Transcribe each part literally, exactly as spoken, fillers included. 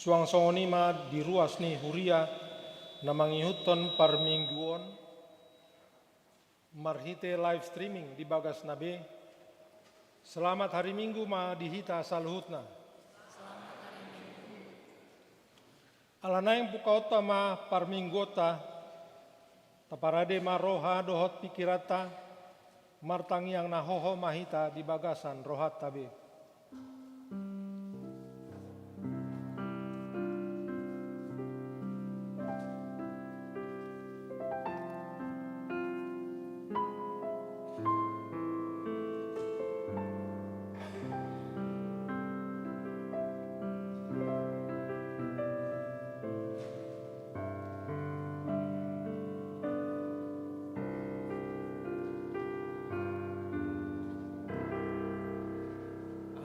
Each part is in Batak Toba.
Suang songon i ma di ruas ni huria na mangihuthon parmingguon marhite live streaming di bagasna be. Selamat hari Minggu ma di hita saluhutna. Ala naeng bukaonta ma parmingguonta, taparade ma roha dohot pingkiranta, martangiang na hoho ma hita di bagasan rohanta be.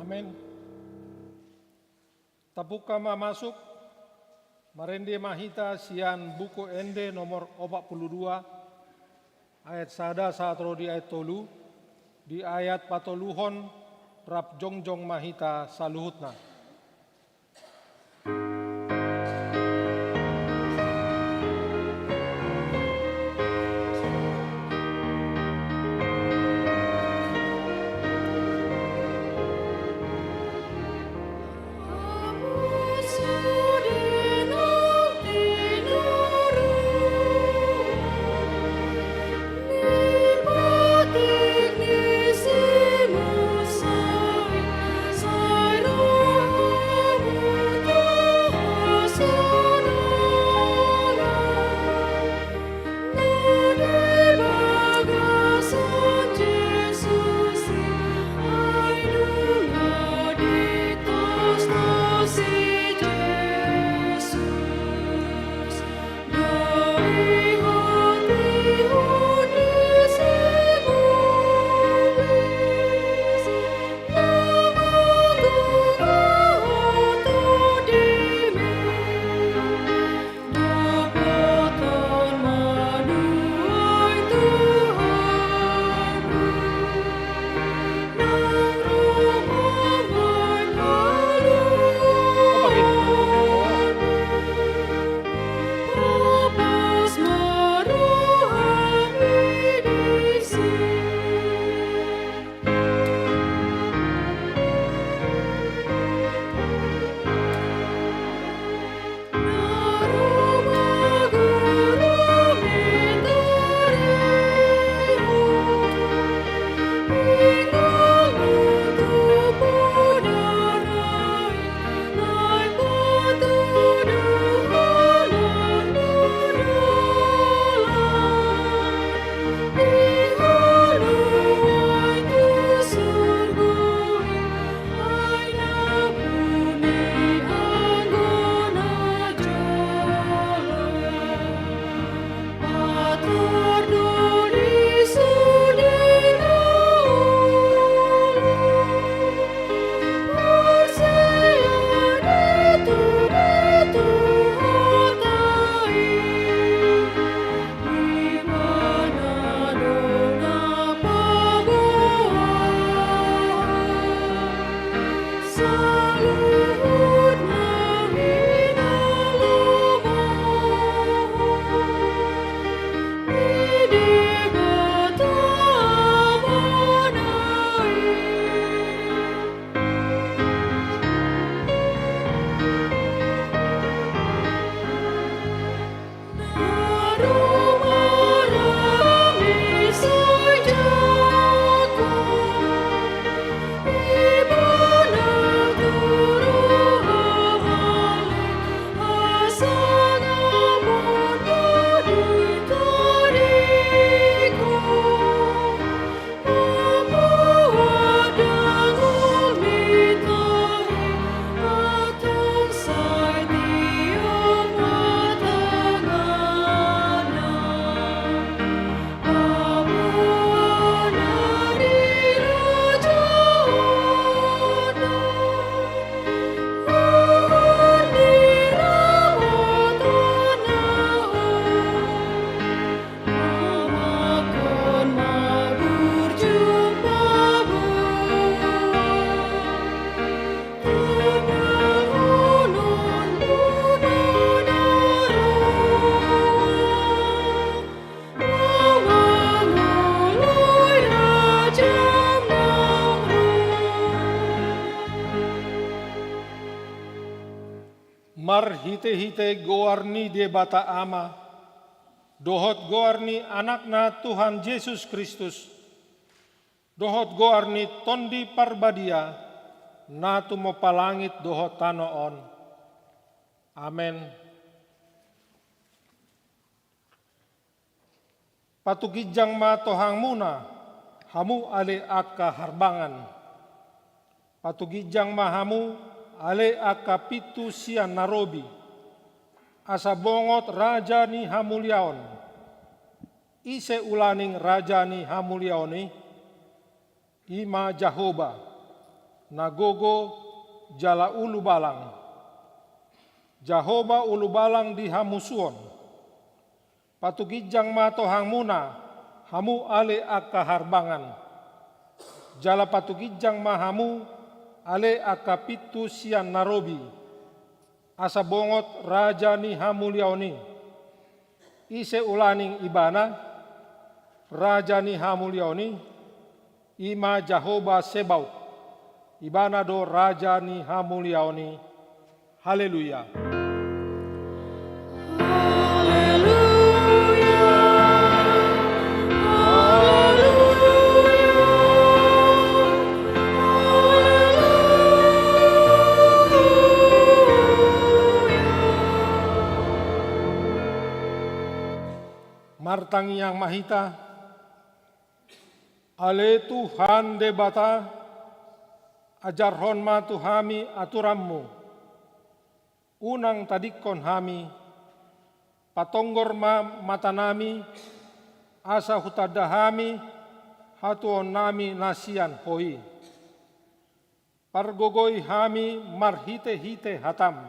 Amen. Tabuka ma masuk, marende ma hita sian Buku Ende nomor opat pulu dua, ayat sada sahat ro di ayat tolu, di ayat patoluhon rap jongjong ma hita saluhutna. Marhite-hite goar ni Debata Ama, dohot goar ni Anakna Tuhan Jesus Kristus, dohot goar ni Tondi Parbadia, na tumompa langit dohot tano on. Amen. Patuginjang ma tohangmuna, hamu ale angka harbangan. Patuginjang ma hamu, ale angka pintu sian na robi. Asa bongot Raja ni hamuliaon. Ise ulaning Raja ni hamuliaon i? I ma Jahoba, na gogo jala ulubalang. Jahoba ulubalang di hamusuon. Patuginjang ma tohangmuna, hamu ale angka harbangan. Jala patuginjang ma hamu, ale angka pintu sian na robi. Asa bongot Raja ni hamuliaon i. Ise ulaning Ibana, Raja ni hamuliaon i? I ma Jahoba Sebaot. Ibana do Raja ni hamuliaon i. Haleluya. Haleluya. Haleluya. Haleluya. Martangiang ma hita. Ale Tuhan Debata, ajarhon ma tu hami aturanmu. Unang tadingkon hami, patonggor ma matanami, asa hutanda hami hatuaonnami na sian Ho i. Pargogoi hami marhite-hite hatam.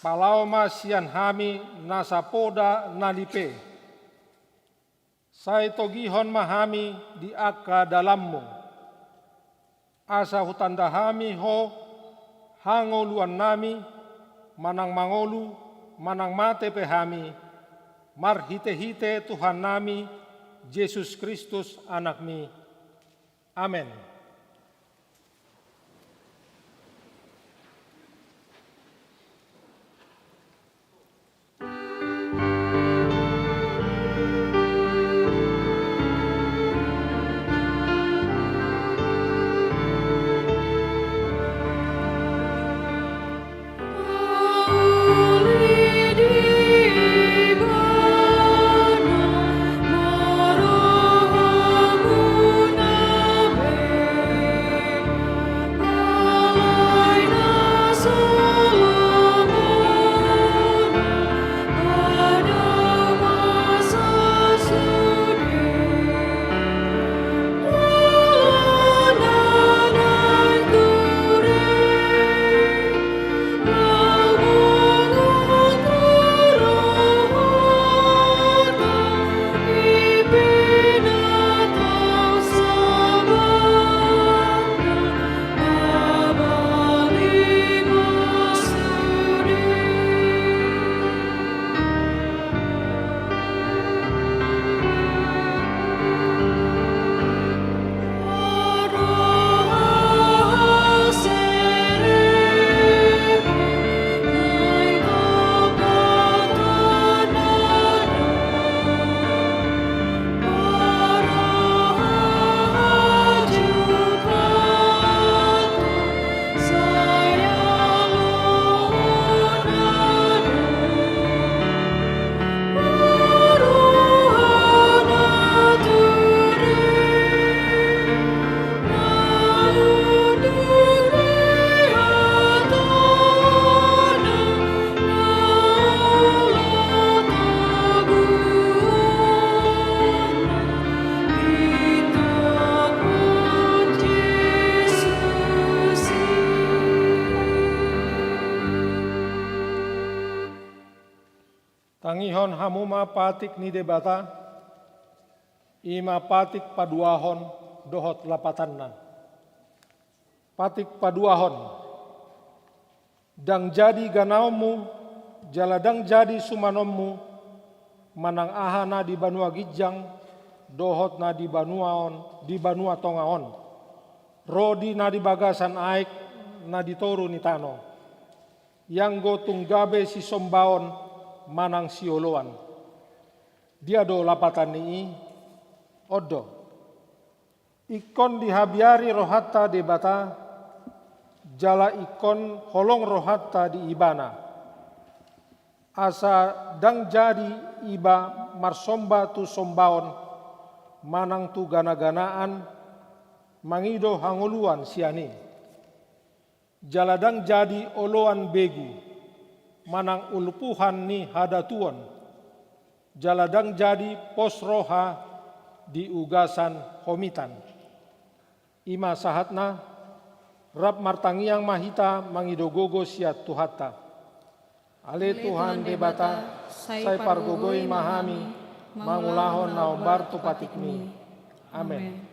Palaho ma sian hami nasa poda na lipe. Sai togihon ma hami di angka dalanmu. Asa hutanda hami Ho hangoluannami, manang mangolu, manang mate pe hami, marhite-hite Tuhannami Jesus Kristus Anakmi. Amen. Tangihon hamu ma patik ni Debata, i ma patik paduahon dohot lapatanna. Patik paduahon. Ndang jadi ganaonmu, jala ndang jadi sumanonmu, manang aha na di banua ginjang, dohot na di banua on, di banua tonga on. Ro di na di bagasan aek, na di toru ni tano. ianggo tung gabe sisombaon manang sioloan. Dia do lapatan ni i? On do. Ingkon dihabiari rohanta Debata, jala ingkon holong rohanta di Ibana. Asa ndang jadi iba marsomba tu sombaon manang tu ganaganaan, mangido hangoluan sian i. Jala ndang jadi oloan begu, manang ulpuhan ni hadatuon, jala ndang jadi pos roha di ugasan homitan. I ma sahatna, rap martangiang ma hita mangido gogo sian Tuhanta. Ale Tuhan Debata, sai pargogoi ma hami mangulahon na hombar tu patikMi. Amen.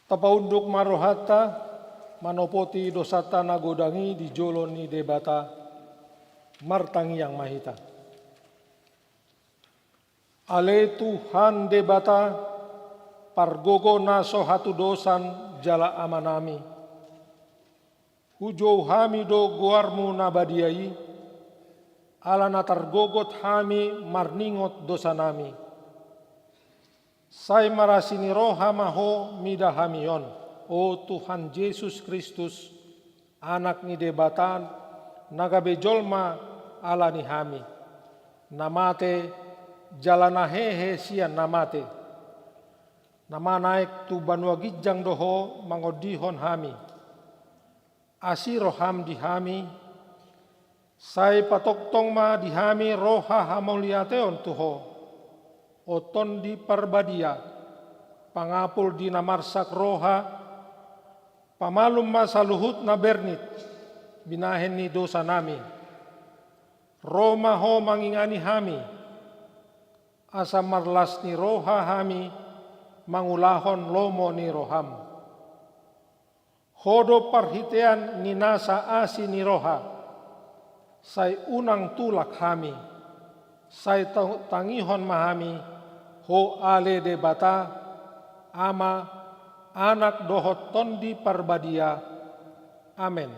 Tapaunduk ma rohanta, manopoti dosanta na godang i di jolo ni Debata, martangiang ma hita. Ale Tuhan Debata, pargogo na so hatudosan jala Amanami, hujou hami do goarMu na badia i, ala na targogot hami marningot dosanami. Sai marasi ni roha ma Ho mida hami on, o Tuhan Jesus Kristus, Anak ni Debata, na gabe jolma ala ni hami, na mate jala na hehe sian na mate. Na manaek tu banua ginjang do Ho mangondihon hami. Asi rohaM di hami, sai patongtong ma di hami roha hamauliateon tu Ho. O Tondi Parbadia, pangapul di na marsak roha, pamalum ma saluhut na bernit, binahen ni dosanami. Ro ma Ho mangingani hami, asa marlas ni roha hami mangulahon lomo ni rohaM. Ho do parhitean ni nasa asi ni roha, sai unang tulak hami, sai ta-, tangihon ma hami, Ho ale Debata, Ama, Anak dohot Tondi Parbadia. Amen.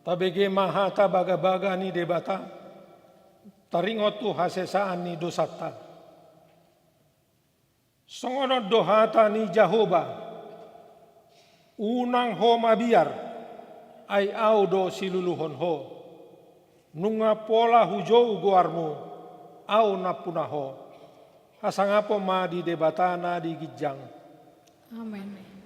Tabege ma hata bagabaga ni Debata, taringot tu hasesaan ni dosanta. Songon on do hata ni Jahowa: Unang ho mabiar, ai Ahu do siluluhon ho. Nunga pola hujou goarmu, Ahu nampuna ho. Hasangapon ma di Debata na di ginjang. Amen.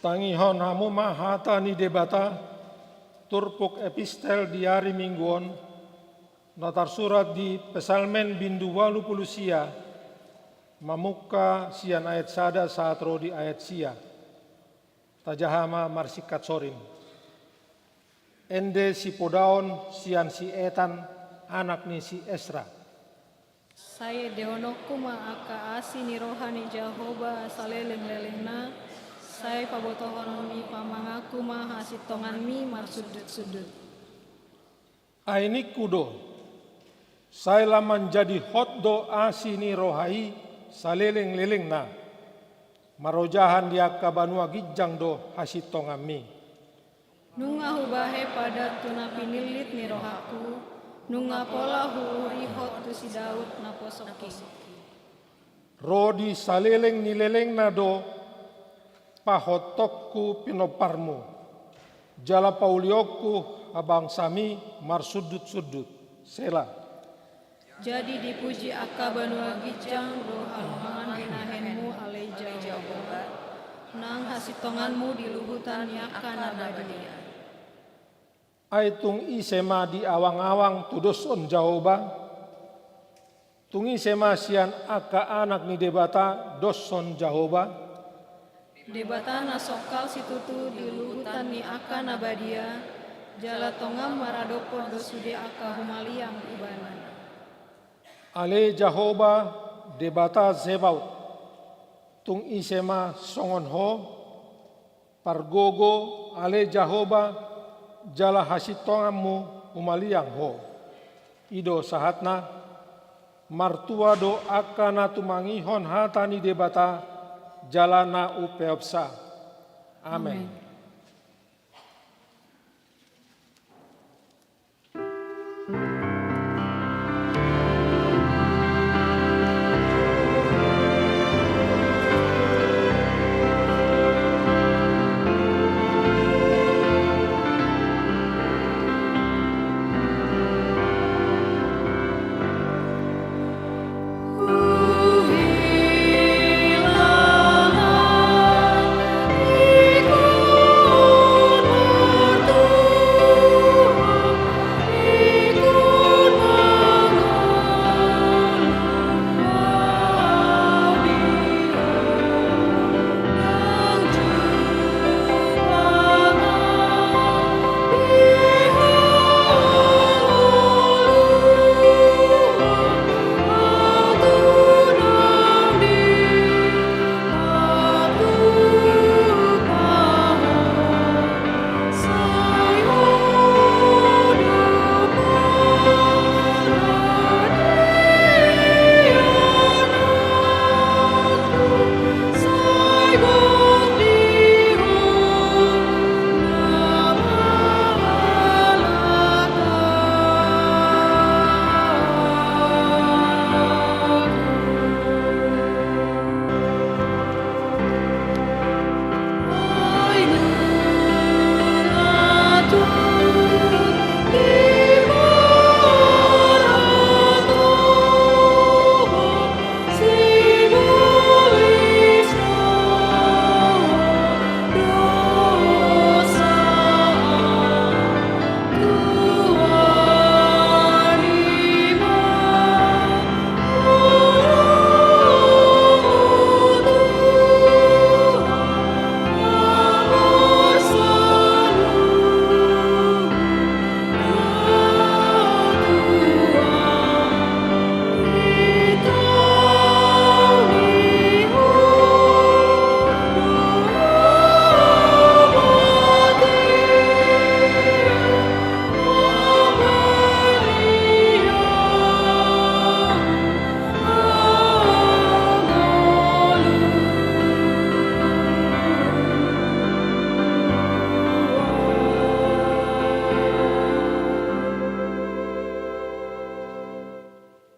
Tangihon hamu ma hata ni Debata, turpuk epistel di ari Minggu on, na tarsurat di Psalmen bindu ualu pulu sia, mamungka sian ayat sada sahat ro di ayat sia. Tajaha ma marsingkat soring. Ende sipodaon sian si Etan, anak ni si Esra. Sai endehononku ma angka asi ni roha ni Jahowa salelenglelengna, sai pabotohonon ni pamanganku ma hasintonganmi marsundutsundut. Ai ningku do: Sai lam manjadi hot do asi ni roha i salelenglelengna. Marojahan di angka banua ginjang do hasintonganmi. Nunga hubahen padan tu na pinillit ni rohangku, nunga pola huuhuri hot tu si Daud naposongki. Ro di saleleng ni lelengna do pahotongku pinomparmu, jala paulionku habangsami marsundutsundut. Sela. Jadi dipuji angka banua ginjang do halongangan binahenmu, ale Jahowa, nang hasintonganmu di luhutan ni angka na badia. Ai tung ise ma di awangawang tudoshon Jahowa? Tung ise ma sian angka anak ni Debata doshon Jahowa? Debata na songkal situtu di luhutan ni angka na badia, jala tongon maradophon do sude angka humaliang Ibana. Ale Jahowa, Debata Zebaot, tung ise ma songon Ho? Pargogo, ale Jahowa, jala hasintonganmu, humaliang Ho. I do sahatna. Martua do angka na tumangihon hata ni Debata jala na umpeopsa. Amen. Amen.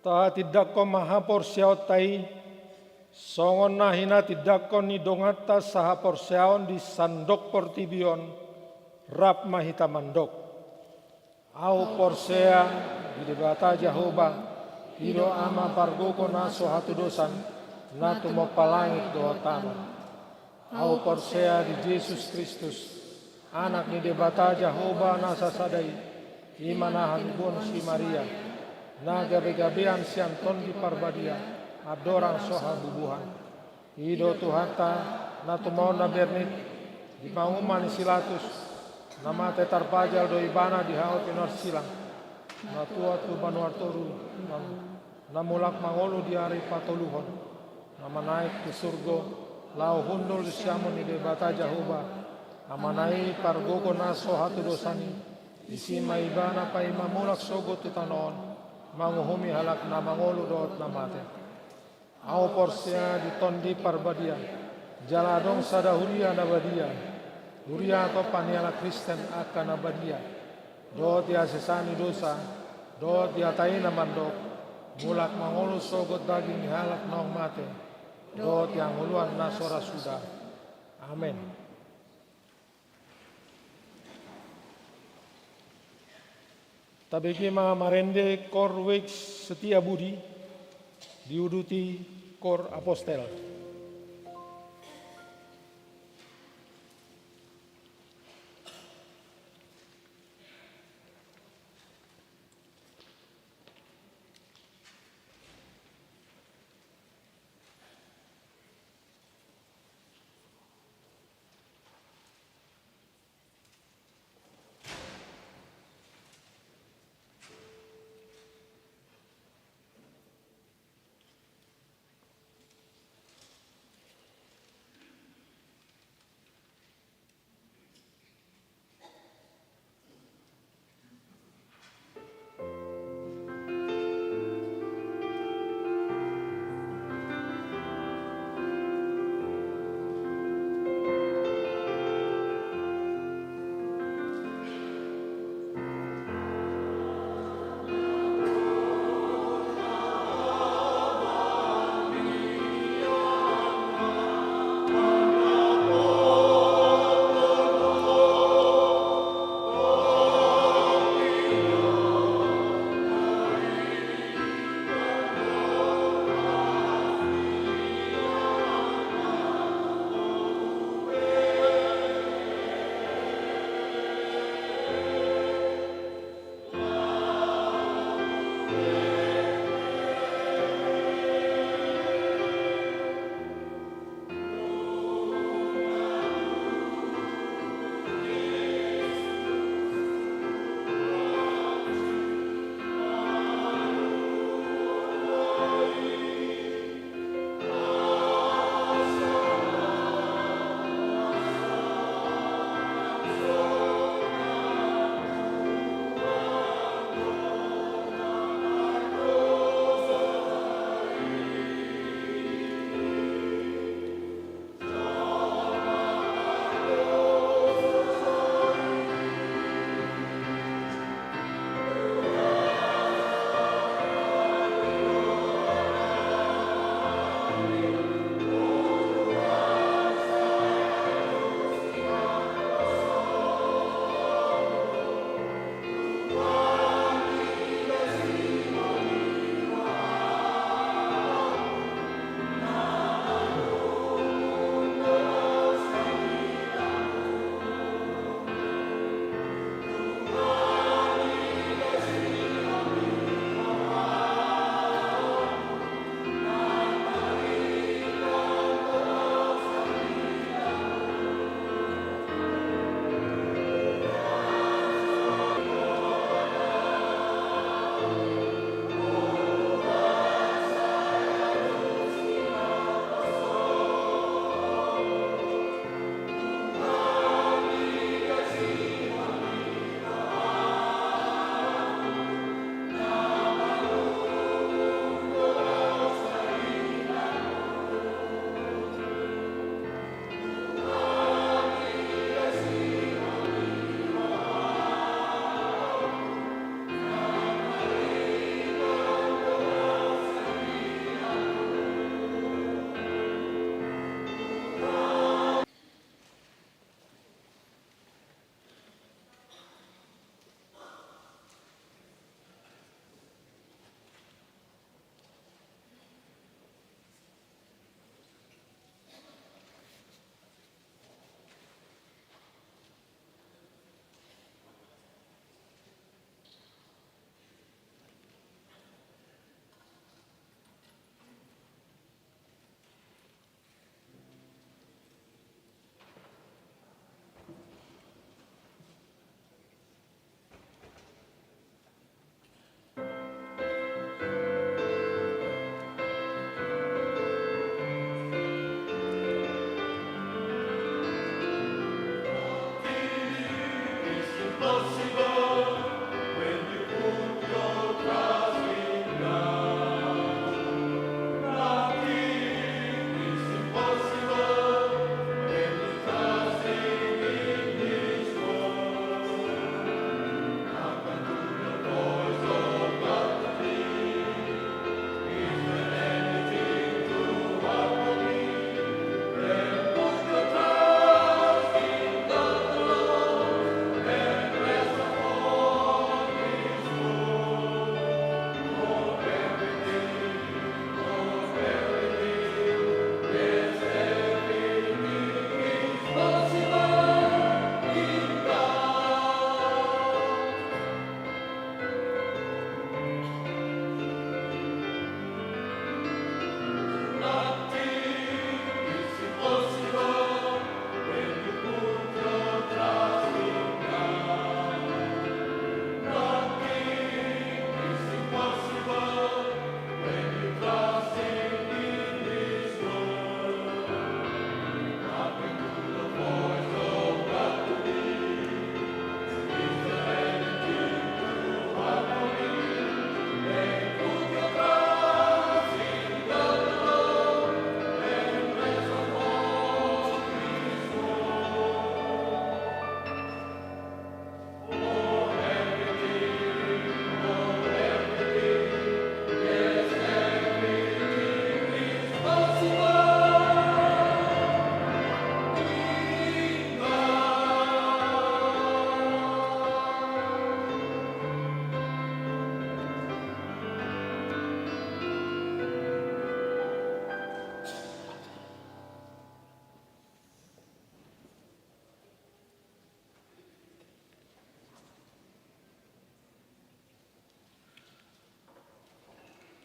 Tahatindangkon ma haporseaonta i, songon na hinatindangkon ni donganta sahaporseaon di sandok portibi on, rap ma hita mandok. Ahu porsea di Debata Jahowa, i do Ama pargogo na so hatudosan, na tumompa langit dohot tano. Ahu porsea di Jesus Kristus, Anak ni Debata Jahowa na sasada i, i ma na halubuon si Maria, na gabegabean sian Tondi Parbadia, andorang so habubuhan. I do Tuhanta, na tumaon na bernit, di panguhuman ni si Latus, na mate tarbajal do Ibana di hau pinorsilang, na tuat tu banua toru, na, na mulak mangolu di ari patoluhon, na manaek tu surgo, laho hundul di siamun ni Debata Jahowa, Amana i pargogo na so hatudosan i, disi ma Ibana paima mulak sogot tu tano on, manguhumi halak na mangolu dohot na mate. Ahu porsea di Tondi Parbadia, jala adong sada huria na badia, huria tompa ni halak Kristen angka na badia, dohot di hasesaan ni dosa, dohot di hata i na mandok, mulak mangolu sogot daging ni halak naung mate, dohot di hangoluan na so ra suda. Amen. Tabege ma marende Kor Wix Setia Budi, diuduti Kor Apostel.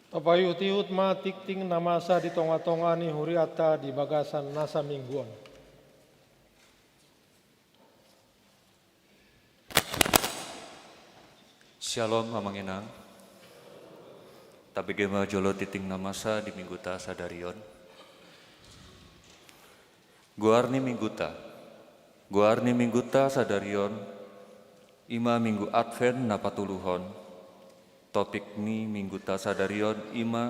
Tapaihutihut ma tingting na masa di tongatonga ni huriata di bagasan nasa minggu on. Syalom, Amang Inang. Tabege ma jolo tingting na masa di mingguta sadari on. Goar ni mingguta. Goar ni mingguta sadari on, i ma minggu Advent na patoluhon. Topik ni mingguta sadari on i ma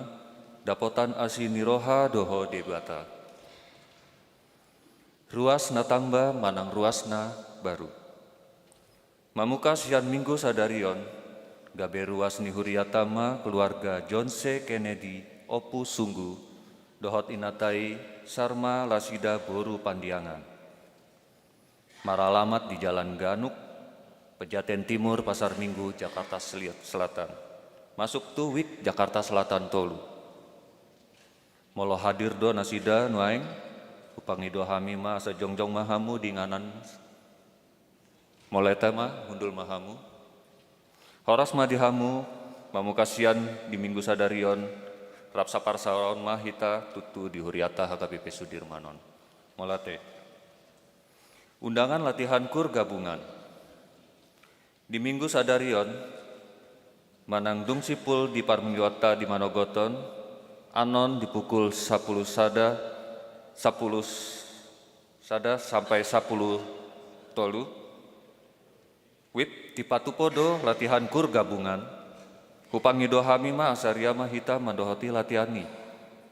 dapotan asi ni roha do ho Debata. Ruas na tamba manang ruas na baru. Mamuka sian minggu sadari on, gabe ruas ni huriata ma keluarga John C. Kennedy, Ompu Sunggu, dohot inanta i Sarma Lasida boru Pandiangan. Maralamat di Jalan Ganuk, Pejaten Timur, Pasar Minggu, Jakarta Sel-, Selatan. Masuk tu WIK Jakarta Selatan tolu. Molo hadir do nasida nuaeng, hupangido hami ma asa jongjong ma hamu di inganan. Mauliate ma, hundul ma hamu. Horas ma di hamu, mamuka sian di minggu sadari on, rap saparsaoran ma hita tutu di huriata H K B P Sudirman on. Mauliate. Undangan latihan kur gabungan. Di minggu sadari on, manang dung simpul di parmingguanta di manogot on, annon di pukul sapuluh sada, sapuluh sada sampai sapuluh tolu, WIB dipatupa do latihan kur gabungan. Hupangido hami ma asa ria ma hita mandohoti latihan i.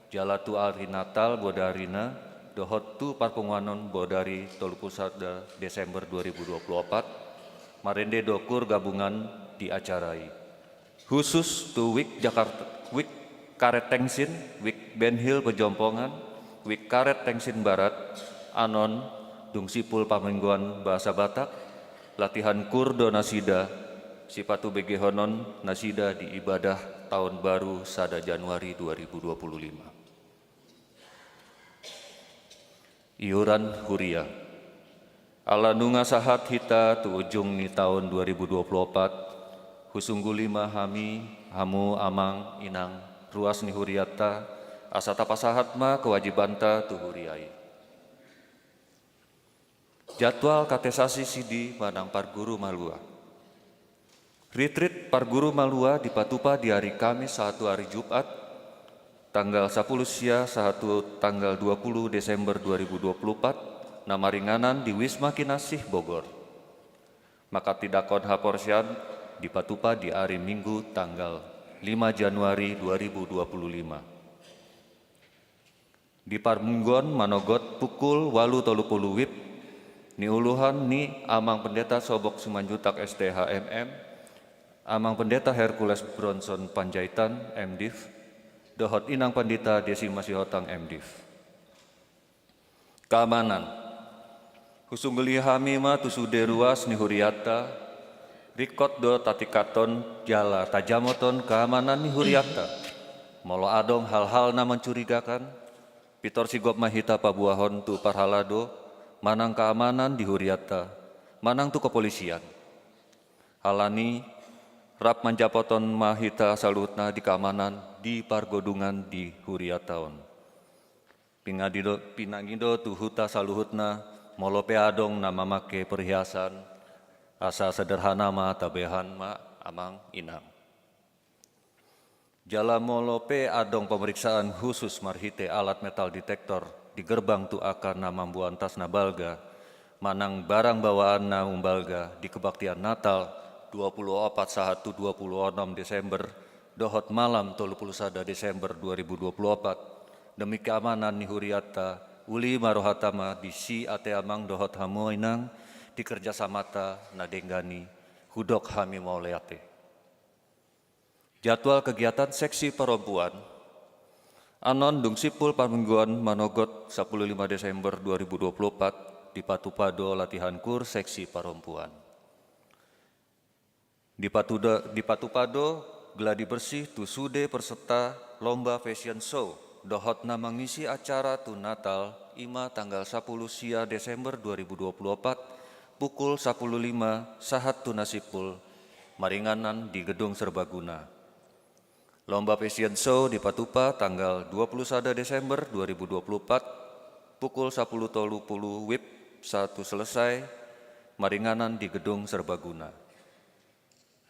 Jala tu ari Natal bodarina, dohot tu parpunguan on bodari tolu pulu sada Desember dua ribu dua pulu opat, marende do kur gabungan di acara i. Husus tu WIB Jakarta, WIB Karet Tengsin, WIB Benhil Pejompongan, WIB Karet Tengsin Barat, annon dung simpul parmingguan bahasa Batak, latihan kur do nasida, sipatubegehonon nasida di ibadah taon baru sada Januari dua ribu dua pulu lima. Iuran huria. Ala nunga sahat hita tu ujung ni taon dua ribu dua pulu opat, husungguli ma hami, hamu amang, inang, ruas ni hurianta, asa tapasahat ma kewajibanta tu huria i. Jadwal katesasi sidi manang parguru malua. Ritrit parguru malua dipatupa di ari Kamis sahat tu ari Jumat, tanggal sapuluh sia sahat tu tanggal dua puluh Desember dua ribu dua pulu opat, na maringanan di Wisma Kinasih Bogor. Manghatindanghon haporseaon dipatupa di ari Minggu tanggal lima Januari dua ribu dua pulu lima. Di parmingguon manogot pukul ualu tolu pulu WIB, niuluhon ni Amang Pendeta Sobok Simanjuntak S T H M M, Amang Pendeta Hercules Bronson Panjaitan M Div, dohot Inang Pandita Desi Masihotang M Div. Keamanan. Husungguli hami ma tu sude ruas ni hurianta, ringkot do tatingkathon jala tajamothon keamanan ni hurianta. Molo adong hal-hal na mencurigakan, pintor sigop ma hita paboahon tu parhalado manang keamanan di hurianta, manang tu kepolisian. Alani, rap manjapothon ma hita saluhutna di keamanan di pargodungan di hurianta on. Pinangido, pinangido tu huta saluhutna, molo pe adong na mamangke perhiasan, asa sederhana ma tabahen ma amang inang. Jala molo pe adong pemeriksaan khusus marhite alat metal detektor di gerbang tu angka na mamboan tas na balga, manang barang bawaan na umbalga di kebaktian Natal dua pulu opat sahat tu dua pulu onom Desember, dohot malam tolu pulu sada Desember dua ribu dua pulu opat, demi keamanan ni hurianta, uli ma rohanta ma disi ate amang dohot hamu inang, di kerjasamanta na denggan i, hudok hami mauliate. Jadwal kegiatan seksi parompuan. Annon dung simpul parmingguon manogot sapuluh lima Desember dua ribu dua pulu opat, dipatupa do latihan kur seksi parompuan. Dipatuda, dipatupa do gladi bersih tu sude perserta lomba fashion show dohot na mangisi acara tu Natal, i ma tanggal sapuluh sia Desember dua ribu dua pulu opat, pukul sapuluh lima sahat tu na simpul, maringanan di Gedung Serbaguna. Lomba fashion show dipatupa tanggal dua puluh sada Desember dua ribu dua puluh empat, pukul sapuluh tolu puluh WIB satu selesai, maringanan di Gedung Serbaguna.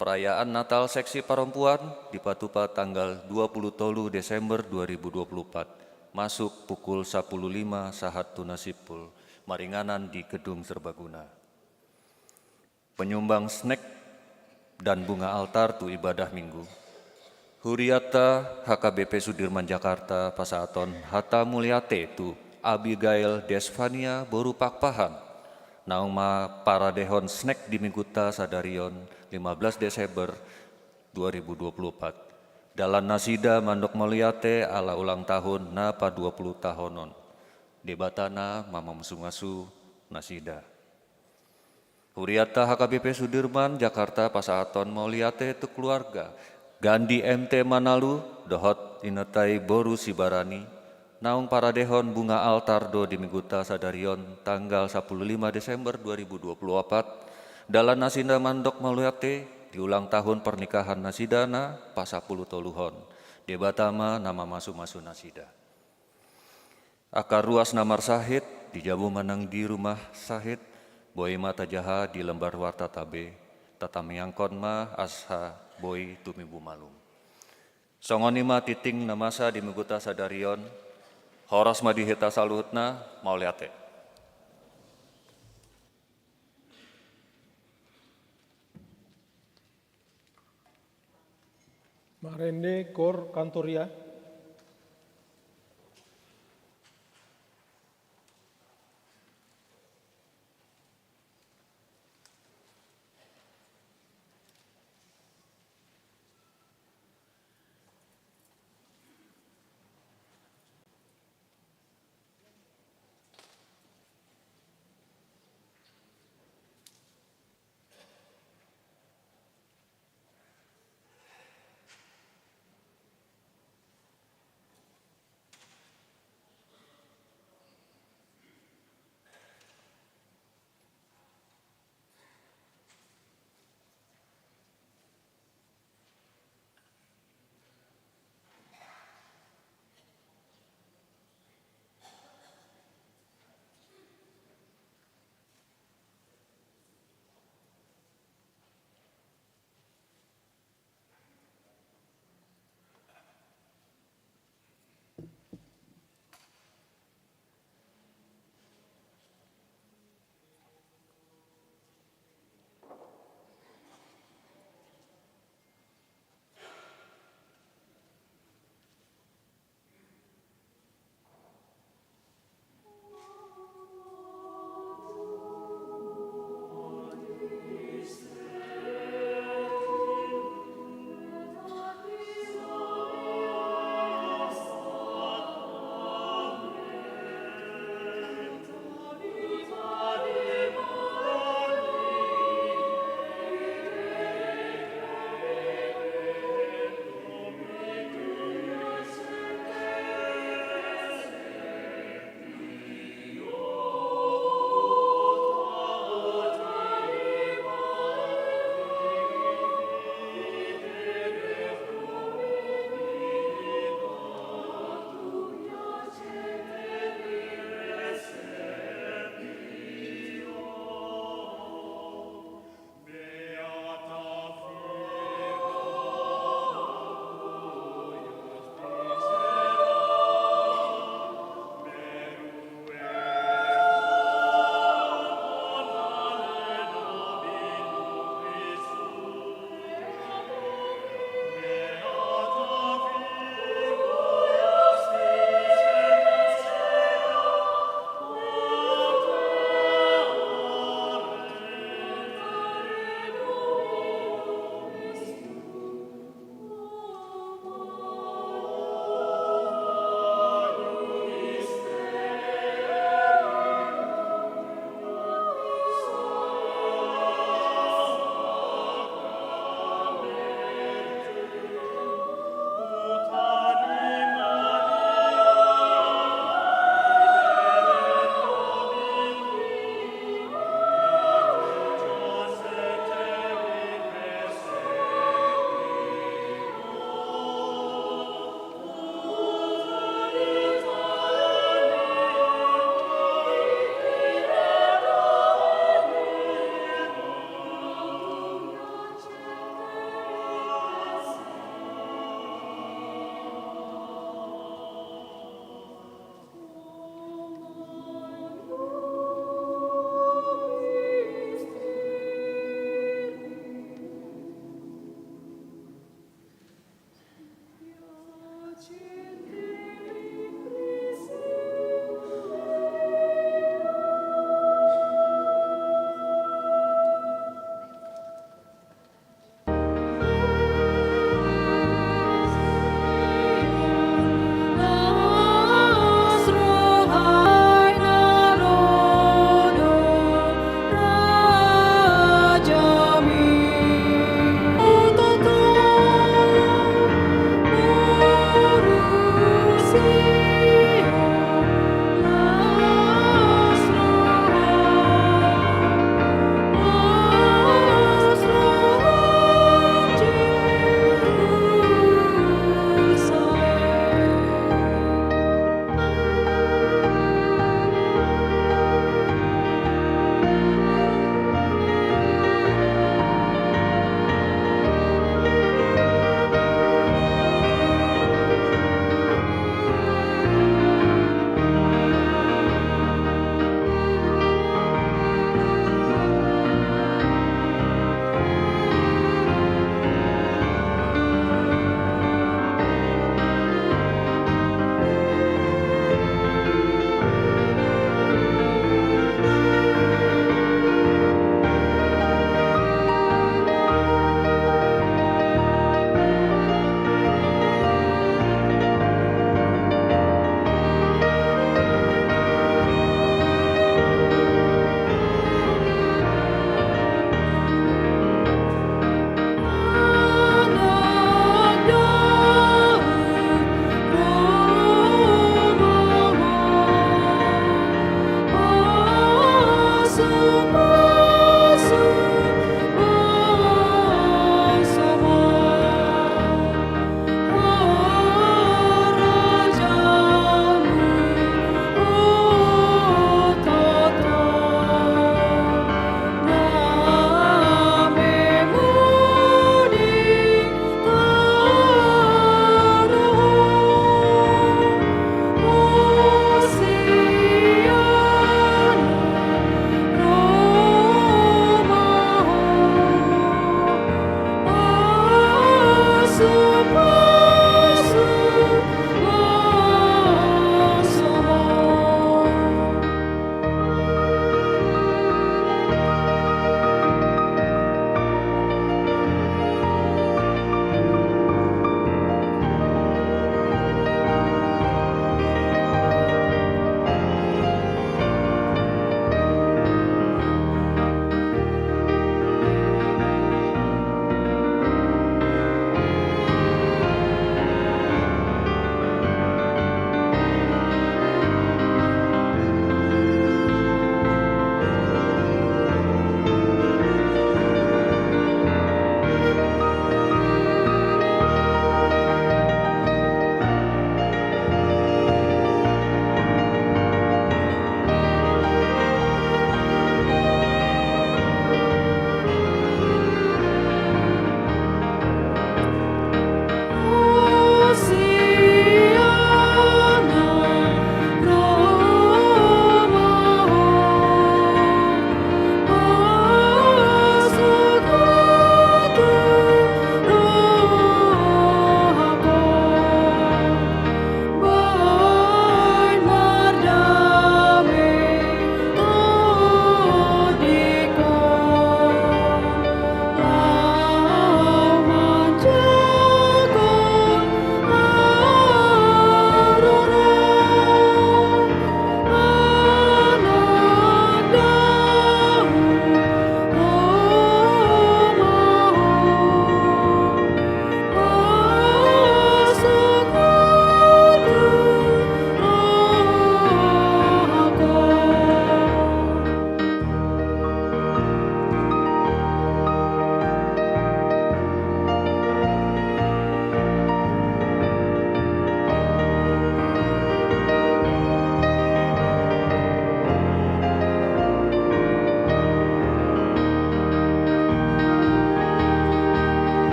Perayaan Natal seksi parompuan dipatupa tanggal dua puluh tolu Desember dua ribu dua puluh empat, masuk pukul sapuluh lima sahat tu na simpul, maringanan di Gedung Serbaguna. Penyumbang snack dan bunga altar tu ibadah Minggu. Huriata H K B P Sudirman Jakarta pasahaton hata mauliate tu Abigail Desvania boru Pakpahan, naung ma paradehon snack di Mingguta sadari on, lima belas Desember dua ribu dua puluh empat. Dalan nasida mandok mauliate ala ulang tahun na padua puluh tahonon. Debata na mamasumasu nasida. Huriata H K B P Sudirman Jakarta pasahaton mauliate tu keluarga Gandhi M T Manalu dohot Inatai boru Sibarani, naung paradehon bunga altar do di Mingguta sadari on tanggal sapuluh lima Desember dua ribu dua puluh empat. Dalan nasida mandok mauliate di ulang tahun pernikahan nasida na pasapuluh toluhon. Debata ma na mamasumasu nasida. Angka ruas na marsahit, di jabu manang di rumah sahit, boi ma tajaha di lembar warta tabe, tatangiangkon ma asa boi tumimbu malum. Songon i ma tintin na masa di Mingguta sadari on. Horas ma di hita saluhutna, mauliate. Marende, koor, kantor ya.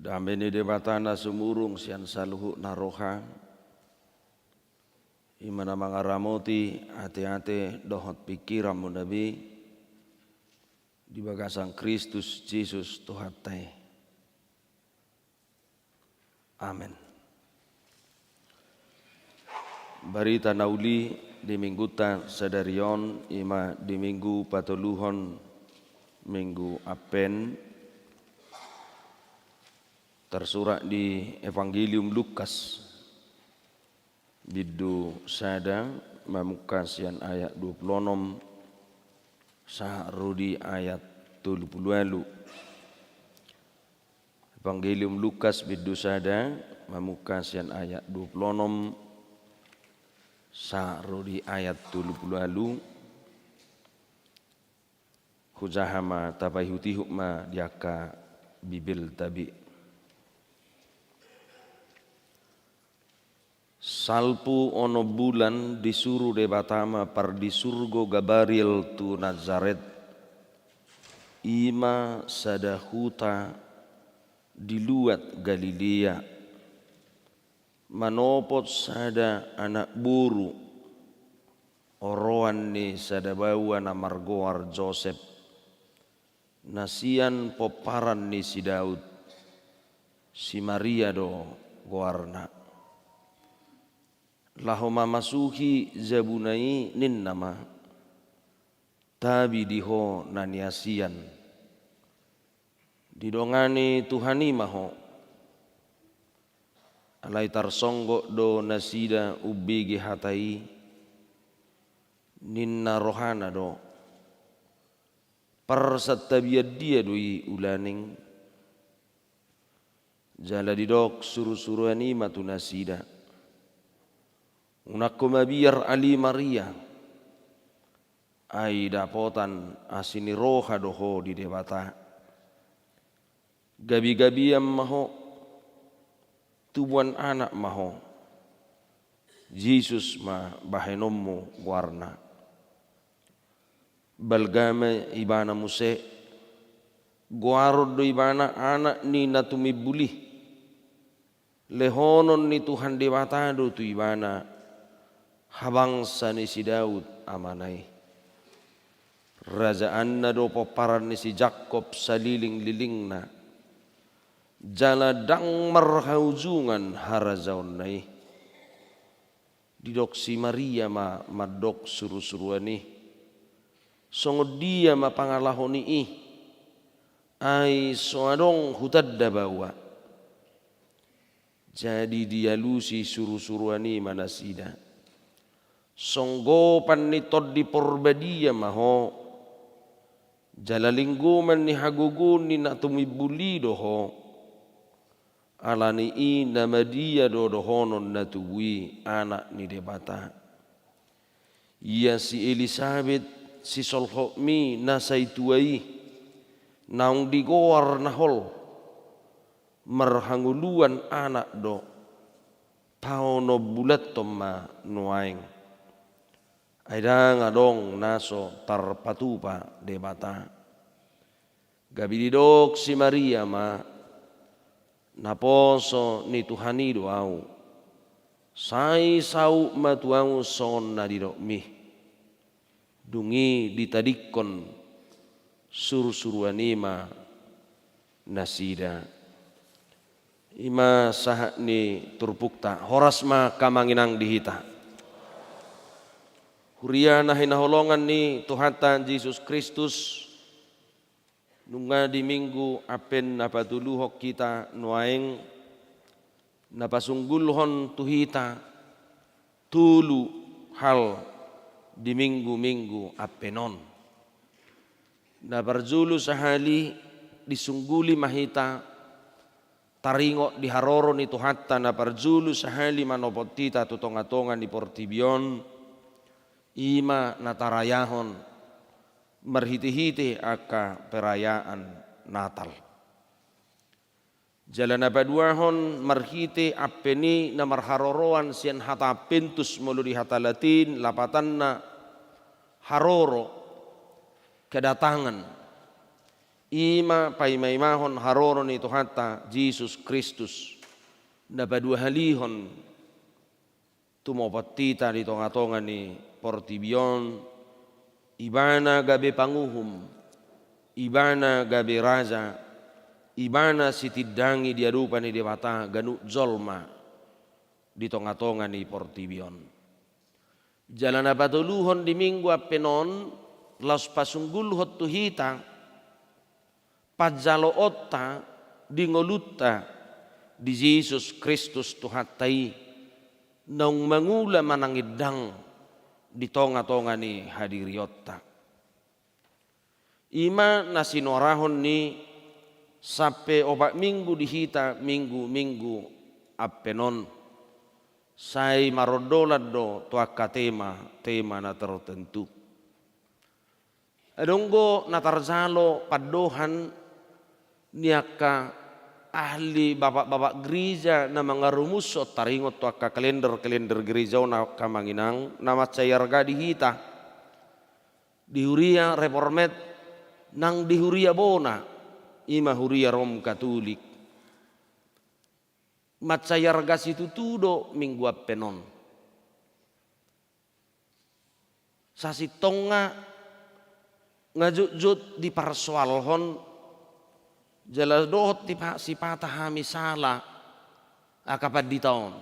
Dame ni Debata na sumurung sian saluhutna roha, i ma na mangaramoti ateate dohot pingkiranmuna be di bagasan Kristus Jesus Tuhanta i. Amen. Barita na uli di minggunta sadari on, i ma di minggu patoluhon minggu Advent, tarsurat di Evangelium Lukas, bindu sada, mamungka sian ayat dua pulu onom sahat ro di ayat tolu pulu ualu. Evangelium Lukas bindu sada, mamungka sian ayat dua pulu onom sahat ro di ayat tolu pulu ualu. Hujaha ma tapaihutihut ma di angka Bibelta be. Salpu onom bulan disuru Debata ma pardisurgo Gabariel tu Nazaret, i ma sada huta di luat Galilea, manopot sada anak boru, oroan ni sada baoa na margoar Josep, na sian pomparan ni si Daud, si Maria do goarna. Laho mamasuhi jabuna i ninna ma, tabi di ho na niasian. Didongani Tuhan i ma ho. Alai tarsonggot do nasida umbege hata i, ninna rohana do, parsantabian dia do i ulaning? Jala didok surusuruan i ma tu nasida, unang ho mabiar ale Maria, ai dapotan asi ni roha do ho di Debata. Gabegabean ma ho, tubuan anak ma ho, Jesus ma bahenonmu goarna. Balga ma ibana muse, goaron do ibana anak ni na tumimbul i. Lehonon ni Tuhan Debata do tu ibana habangsa ni si Daud amana i. Rajaanna do pomparan ni si Jakkob salilinglilingna, jala ndang marhaujungan harajaonna i. Didok si Maria ma mandok surusuruan i, songon dia ma pangalaho ni i, ai so adong hutanda baoa. Jadi dialusi surusuruan i ma nasida, songgopan ni Tondi Porbadia ma ho, jala linggoman ni hagogoon ni na tumimbul i do ho. Ala ni i na madia do dohonon na tubu i Anak ni Debata. Ia si Elisabet sisolhotmi na sai tua i, naung digoar na hol, marhangoluan anak do, paonom bulanhon ma nuaeng. Ai ndang adong na so tarpatupa Debata. Gabe didok si Maria ma, naposo ni Tuhan i do ahu. Sai saut ma tu ahu songon na didokmi. Dung i ditadingkon surusuruan i ma nasida. I ma sahat ni turpukta, horas ma hamu inang di hita. Huria na hinaholongan ni Tuhanta Jesus Kristus, nunga di Minggu Advent na patoluhon hita nuaeng, na pasunggulhon tu hita tolu hal di minggu-minggu Advent on. Na parjolo sahali disungguli ma hita taringot di haroro ni Tuhanta na parjolo sahali manopot hita tu tongatonga ni portibi on, i ma na tarayahon marhitehite angka perayaan Natal. Jala na paduahon marhite Advent i na marharoroan sian hata Adventus molo di hata Latin, lapatanna haroro, kedatangan. I ma paimaimahon haroro ni Tuhanta Jesus Kristus, na paduahalihon tumopot hita di tongatonga ni portibi on. Ibana gabe panguhum, Ibana gabe raja, Ibana sitindangi di adopan ni Debata ganup jolma di tongatonga ni portibi on. Jala na patoluhon di Minggu Advent on, laos pasunggulhon tu hita panjaloonta di ngolunta di Jesus Kristus Tuhanta i, naung mangula manang indang di tongatonga ni hadirionta. I ma na sinuarahon ni sampe opat minggu di hita minggu-minggu Advent on. Sai marondolan do tu angka tema, tema na tertentu. Adong do na tarjalo pandohan ni angka ahli bapak-bapak gereja na mangarumushon taringot tu angka kalender-kalender gereja on, angka amang inang, na mansai arga di hita. Di huria Reformed nang di huria bona, i ma huria Rom Katolik. Mansai arga situtu do Minggu Advent on. Sasintongna nga jotjot diparsoalhon, jala dohot tipa-, sipata hami sala angka pandita on.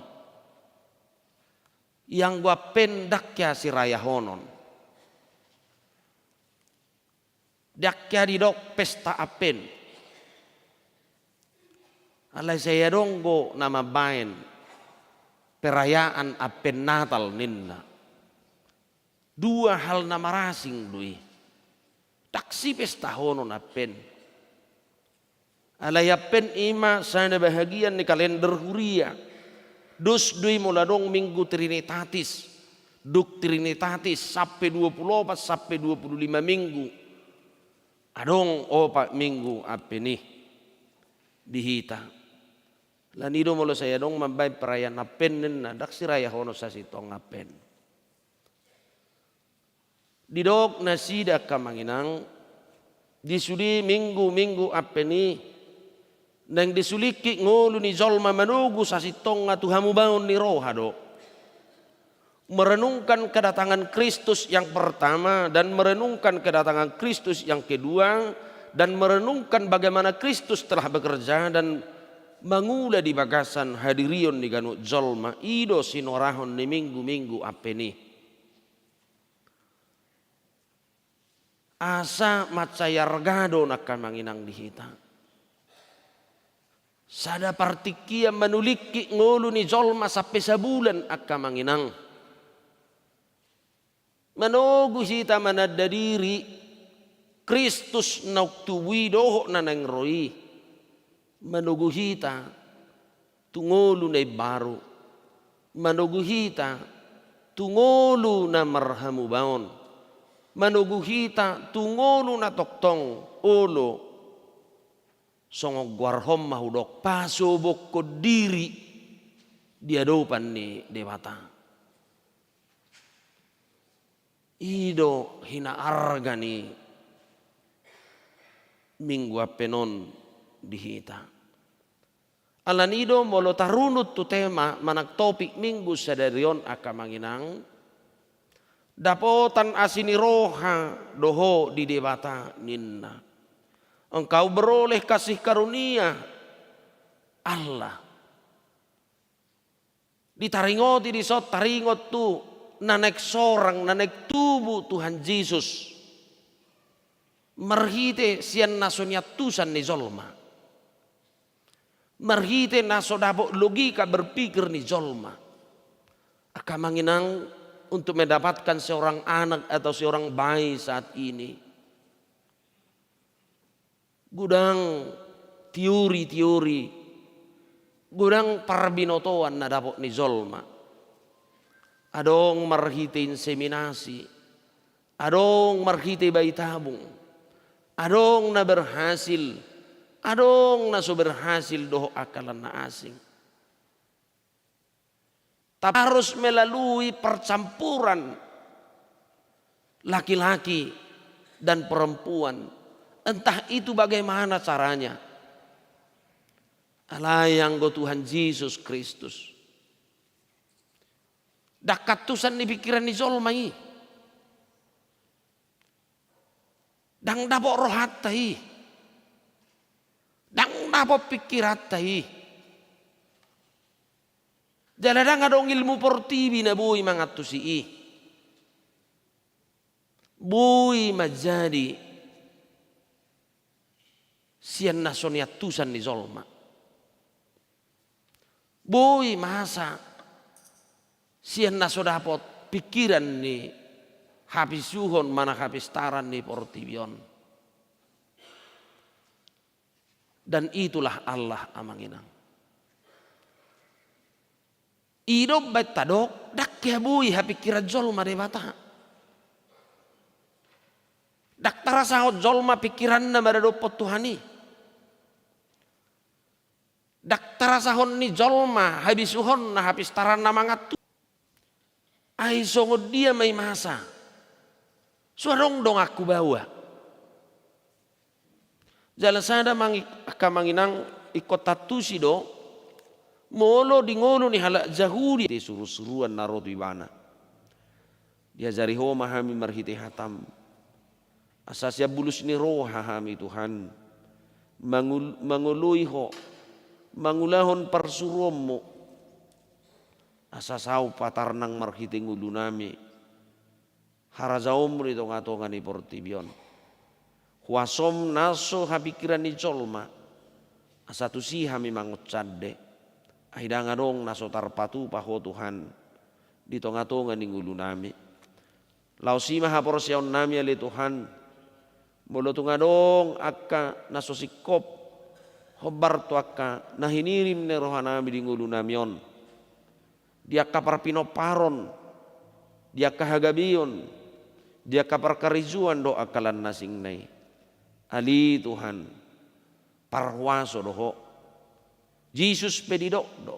Ianggo Advent ndang hea sirayahonon. Ndang hea didok pesta Advent. Alai sai adong do na mambaen perayaan Advent Natal ninna. Dua hal na marasing do i. Ndang sipestahonon Advent. Alai Advent i ma sada bahagian ni kalender huria. Dos do i molo adong Minggu Trinitatis, dung Trinitatis sampe dua pulu opat sampe dua pulu lima minggu. Adong opat minggu Advent i di hita. Alani do molo sai adong mambaen perayaan Advent ninna, ndang sirayahonon sasintong Advent. Didok nasida angka amang inang, di sude minggu-minggu Advent i, naeng disulingkit ngolu ni jolma manogu sasintongna tu hamubaon ni roha do. Merenungkan kedatangan Kristus yang pertama dan merenungkan kedatangan Kristus yang kedua, dan merenungkan bagaimana Kristus telah bekerja dan mangula di bagasan hadirion ni ganup jolma, i do sinuarahon ni minggu-minggu Advent i. Asa mansai arga do angka amang inang di hita. Sada partingkian manulingkit ngolu ni jolma sampe sabulan angka amang inang. Manogu hita mananda diri, Kristus naung tubu i dohot na naeng ro i. Manogu hita tu ngolu na imbaru. Manogu hita tu ngolu na marhamubaon. Manogu hita tu ngolu na tongtong olo. Songon goarhon ma hudok, pasobokhon diri di adopan ni Debata. I do hinaarga ni minggu Advent on di hita. Alani do molo tarunut tu tema manang topik minggu sadari on angka amang inang, dapotan asi ni roha do ho di Debata ninna. Engkau beroleh kasih karunia Allah. Ditaringoti dison taringot tu na naeng sorang, na naeng tubu Tuhan Jesus. Marhite sian na so niantusan ni jolma. Marhite na so dapot logika berpikir ni jolma. Angka amang inang, untuk mendapatkan seorang anak atau seorang bayi saat ini, godang teori-teori, godang parbinotoan na dapot ni jolma. Adong marhite inseminasi, adong marhite bayi tabung, adong na berhasil, adong na so berhasil dohot angka na asing. Tapi harus melalui percampuran laki-laki dan perempuan. Entah itu bagaimana caranya. Alai anggo Tuhan Jesus Kristus, ndang antusan ni pikiran ni jolma i. Ndang dapot rohanta i. Ndang dapot pikiranta i. Jala ndang adong ilmu portibi na boi mangantusi i. Boi manjadi sian na so niantusan ni jolma. Boi masa sian na so dapot pikiran ni hapisuhon manang hapistaran ni portibi on. Dan itulah Allah, amang inang. I do umbaen tadok, ndang hea boi hapikiran jolma Debata. Ndang tarasahon jolma pikiranna maradophon Tuhan i. Ndang tarasahon ni jolma habisuhonna, hapistaranna mangantusi. Ai songon dia ma i masa? So adong donganku baoa. Jala sada mangi-, angka amang inang, ingkon taantusi do, molo di ngolu ni halak Jahudi, di surusuruan na ro tu ibana. Diajari Ho ma hami marhite hataM. Asa sian bulus ni roha hami Tuhan, mangul-, mangoloi Ho, mangulahon parsuruonMu. Asa saut patarnang marhite ngolunami harajaonMu di tongatonga ni portibi on. HuasoM na so hapikiran ni jolma, asa tusi hami mangonjande. Ai ndang adong na so tarpatupa Ho Tuhan di tongatonga ni ngolunami. Laos i ma haporseaonnami ale Tuhan, molo tung adong angka na so singkop hombar tu angka na hinirim ni rohanami di ngolunami on, di angka parpinomparon, di angka hagabeon, di angka parkarejoan dohot angka lan na asing na i. Ale Tuhan, parhuaso do Ho. Jesus pe didok do,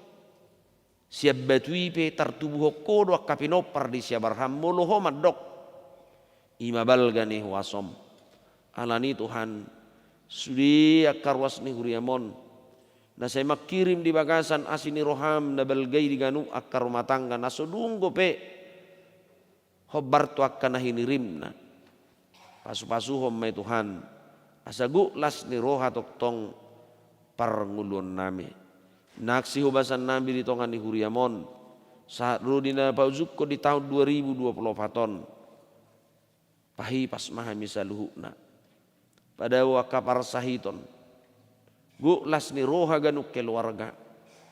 sian batu i pe tartubuhon Ho do angka pinompar di si Abraham, molo Ho mandok. I ma balga ni huasoM. Alani Tuhan, sude angka ruas ni huriaM on na sai mangkirim di bagasan asi ni rohaM na balga i di ganup angka rumah tangga na so dung dope hombar tu angka na hinirimna. Pasupasuhon ma i Tuhan, asa gok las ni roha tongtong parngoluonnami. Nang sihobasannami di tonga ni huriaM on, sahat ro di na paujungkon di taon dua ribu dua puluh opat on. Pahipas ma hami saluhutna. Padao angka parsahiton. Gok las ni roha ganup keluarga.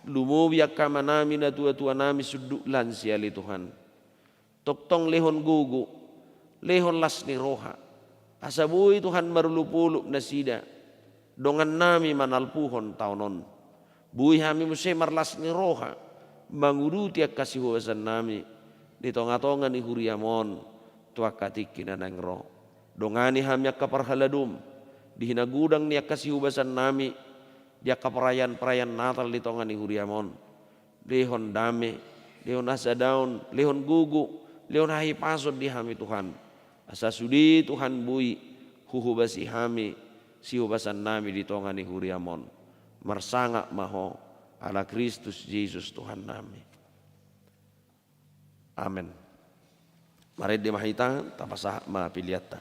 Lumobi angka amanami, natuatuanami, sundut lansia ale Tuhan. Tongtong lehon gogo, lehon las ni roha. Asa boi Tuhan marolopolop nasida, dongannami manalpuhon taon on. Boi hami muse marlas ni roha, manguduti angka sihobasannami, di tongatonga ni huriaM on, tu angka tingki na naeng ro. Dongani hami angka parhaladoM, di hinagodang ni angka sihobasannami, di angka perayaan-perayaan Natal di tonga ni huriaM on. Lehon dame, lehon hasadaon, lehon gogo, lehon hahipason di hami Tuhan. Asa sude Tuhan boi huhobasi hami, sihobasannami di tonga ni huriaM on. Marsangap ma Ho, ala Kristus Jesus Tuhannami. Amen. Marende ma hita, tapasahat ma peleanta.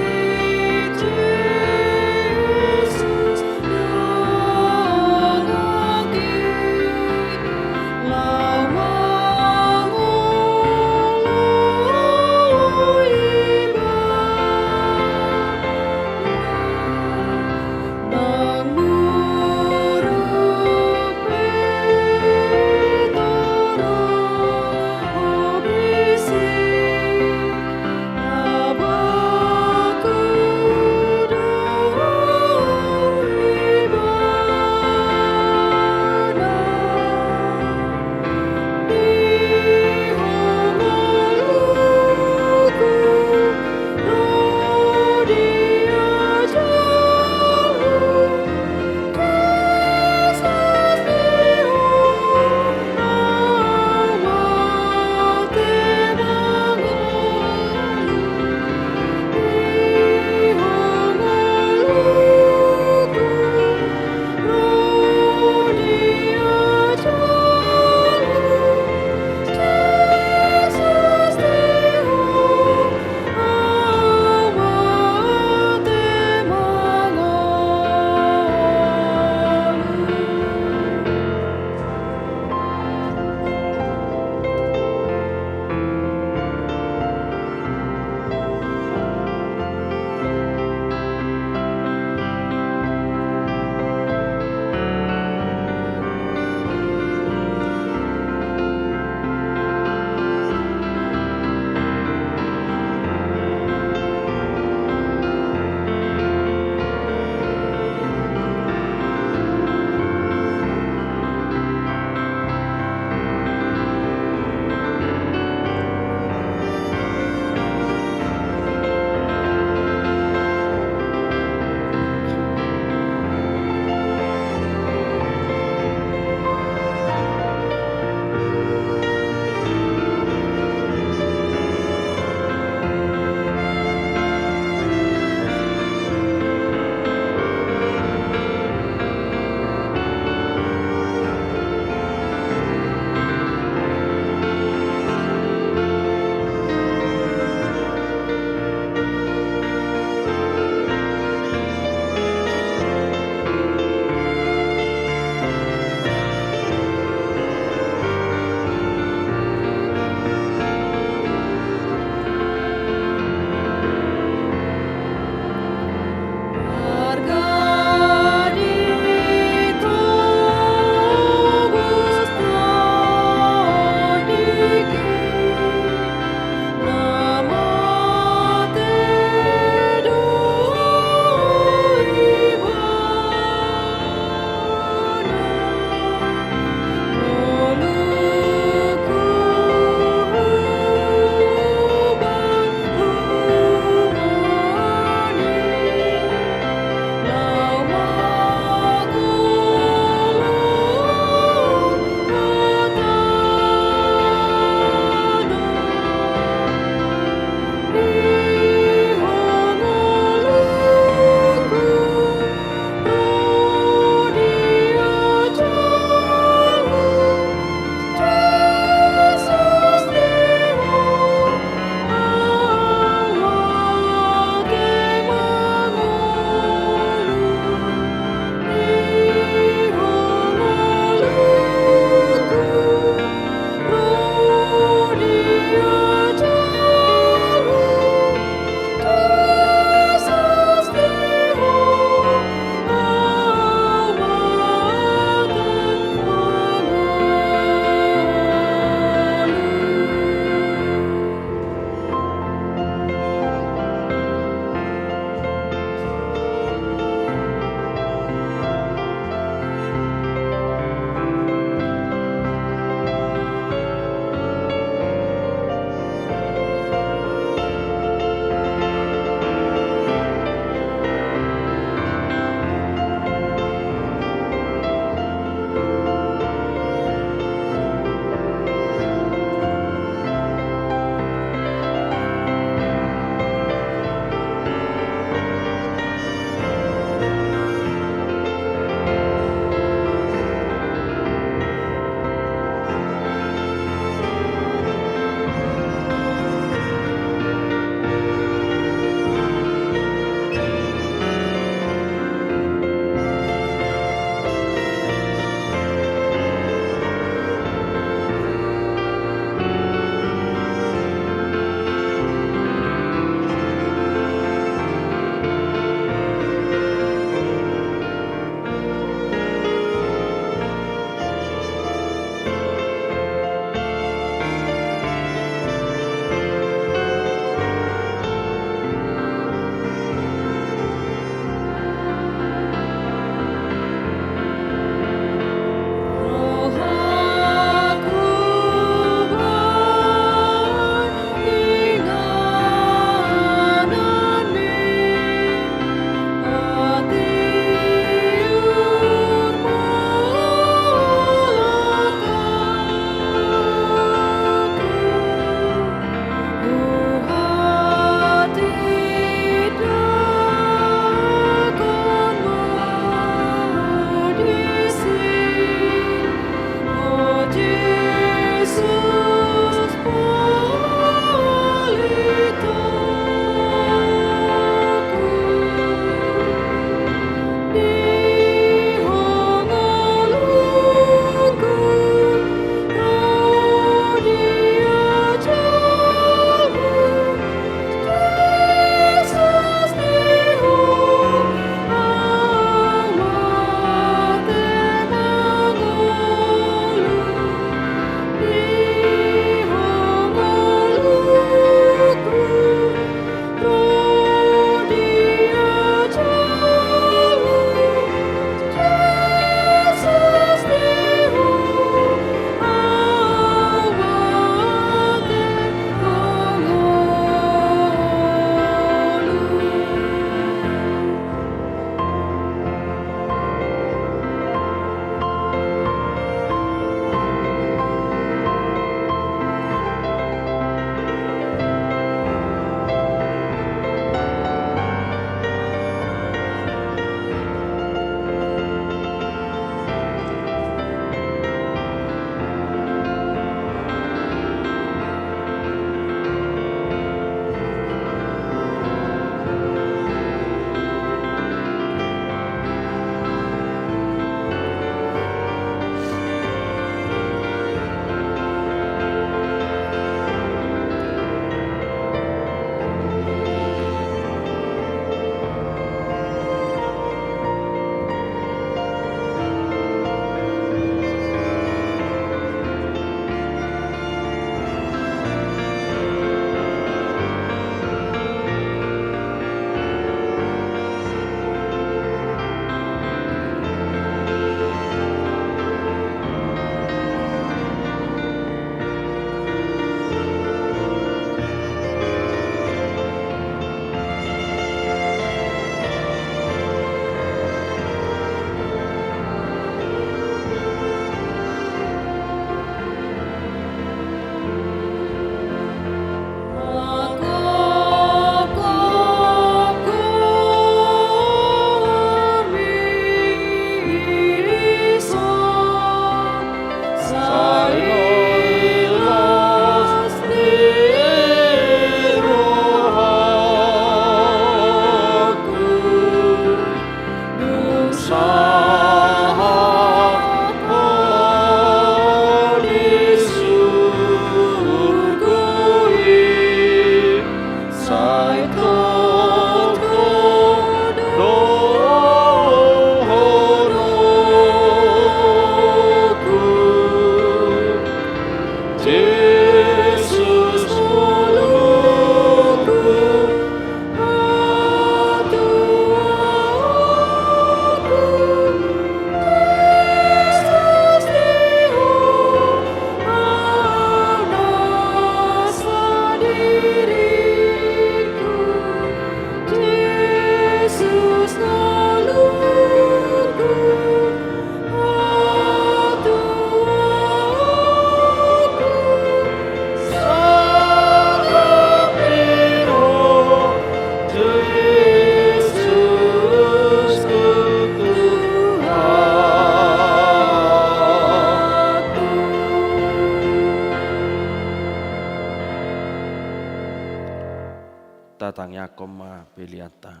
Tatangiangkon ma peleanta.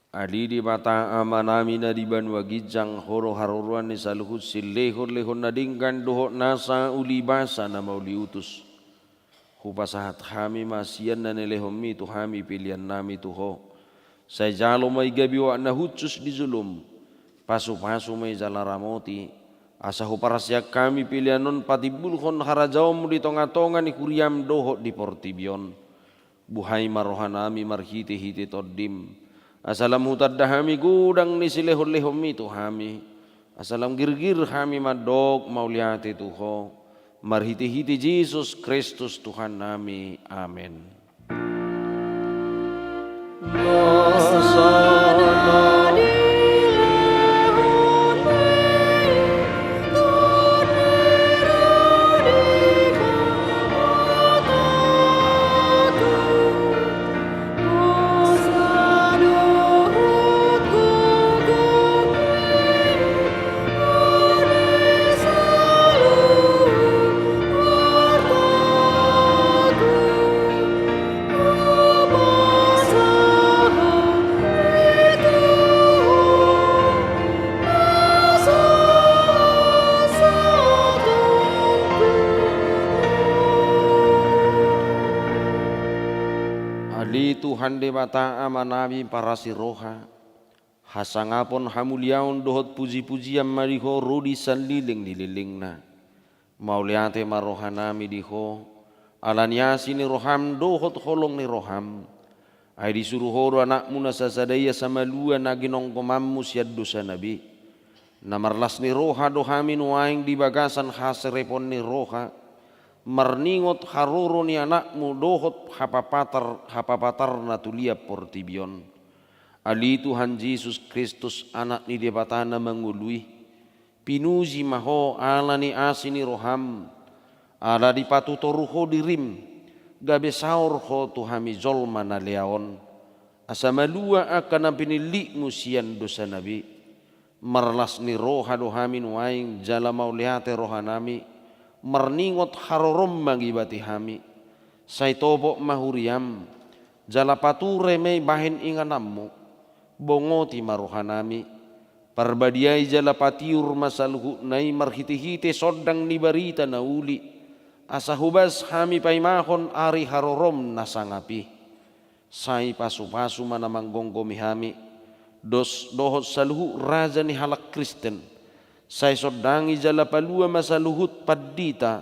Ale Debata Amanami na di banua ginjang, Ho do haroroan ni saluhut silehonlehon na denggan dohot nasa ulibasa na mauliutus. Hupasahat hami ma sian na nilehonMi tu hami peleannami tu Ho. Sai jalo ma i gabe oak na hushus di joloM. Pasupasu ma i jala ramoti, asa huparsian hami pelean on patimbulhon harajaonMu di tongatonga ni huriaM dohot di portibi on. Buhai ma rohanami marhitehite TondiM, asa lam hutanda hami godang ni silehonlehonMi tu hami, asa lam girgir hami mandok mauliate tu Ho, marhitehite Jesus Kristus Tuhannami. Amen. Ale Tuhan Debata Amanami parasi roha, hasangapon, hamuliaon dohot pujipujian ma di Ho ro di saleleng ni lelengna. Mauliate ma rohanami di Ho, ala ni asi ni rohaM dohot holong ni rohaM. Ai disuru Ho do AnakMu na sasada i asa malua na ginonggomanMu sian dosana be. Na marlas ni roha do hami nuaeng di bagasan haserepon ni roha, marningot haroro ni AnakMu dohot hapapatar, hapapatarNa tu liat portibi on. Ale Tuhan Jesus Kristus, Anak ni Debata na mangolu i, pinuji ma Ho ala ni asi ni rohaM, ala dipatutoru Ho diriM, gabe saor Ho tu hami jolma na lea on, asa malua angka na pinillitMu sian dosana be. Marlas ni roha do hami nuaeng jala mauliate rohanami, marningot haroroM mangibati hami. Sai topot ma huriaM, jala pature ma i bahen ingananMu. Bongoti ma rohanami, parbadiai jala patiur ma saluhutna i marhitehite sondang ni barita na uli, asa hobas hami paimahon ari haroroM na sangap i. Sai pasupasu ma na manggomgomi hami, dos dohot saluhut raja ni halak Kristen. Sai sondangi jala palua ma saluhut pandita,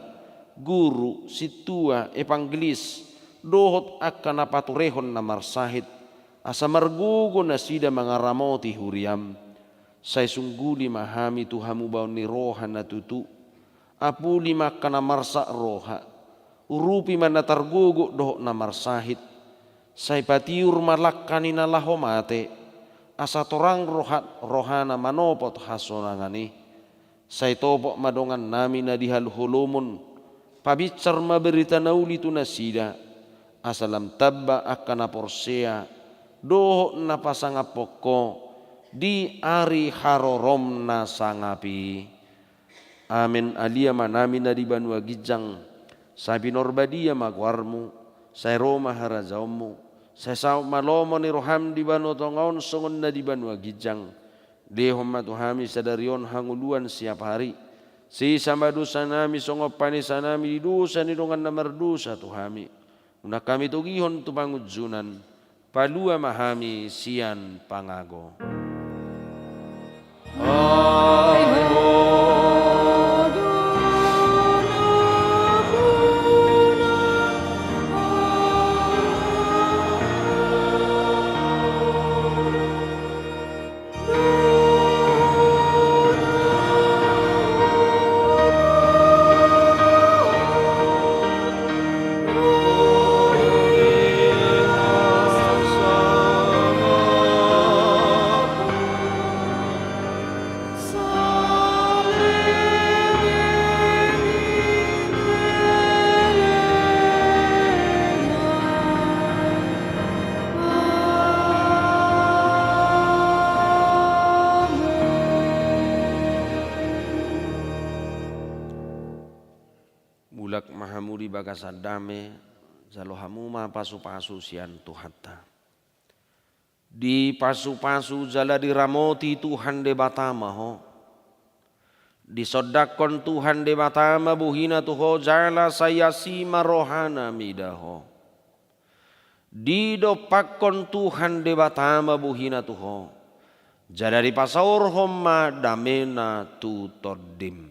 guru, sintua, evangelis, dohot angka na paturehon na marsahit, asa margogo nasida mangaramoti huriaM. Sai sungguli ma hami tu hamubaon ni roha na tutu, apuli ma angka na marsak roha, urupi ma na targogo dohot na marsahit. Sai patiur ma langka ni na laho mate, asa torang roha, rohana manopot hasonangan i. Sai topot ma dongannami na di haluholomon, pabinsar ma barita na uli tu nasida, asa lam tamba angka na porsea dohot na pasangaphon Ho di ari haroroM na sangap i. Amen. Ale Amanami na di banua ginjang, sai pinarbadia ma goarMu, sai ro ma harajaonMu, sai saut ma lomo ni rohaM di banua tonga on songon na di banua ginjang. Lehon ma tu hami sadari on hangoluan siapari. Sesa ma dosanami songon panesanami di dosa ni dongan na mardosa tu hami. Unang hami togihon tu pangunjunan, palua ma hami sian pangago. Mulak ma hamu di bagasan dame, Jalo hamu ma pasupasu sian Tuhanta. Dipasupasu jala diramoti Tuhan Debata ma ho. Disondangkon Tuhan Debata ma bohina tu ho jala sai asi ma rohana mida ho. Didompakkon Tuhan Debata ma bohina tu ho jala dipasaorhon ma damena tu tondim.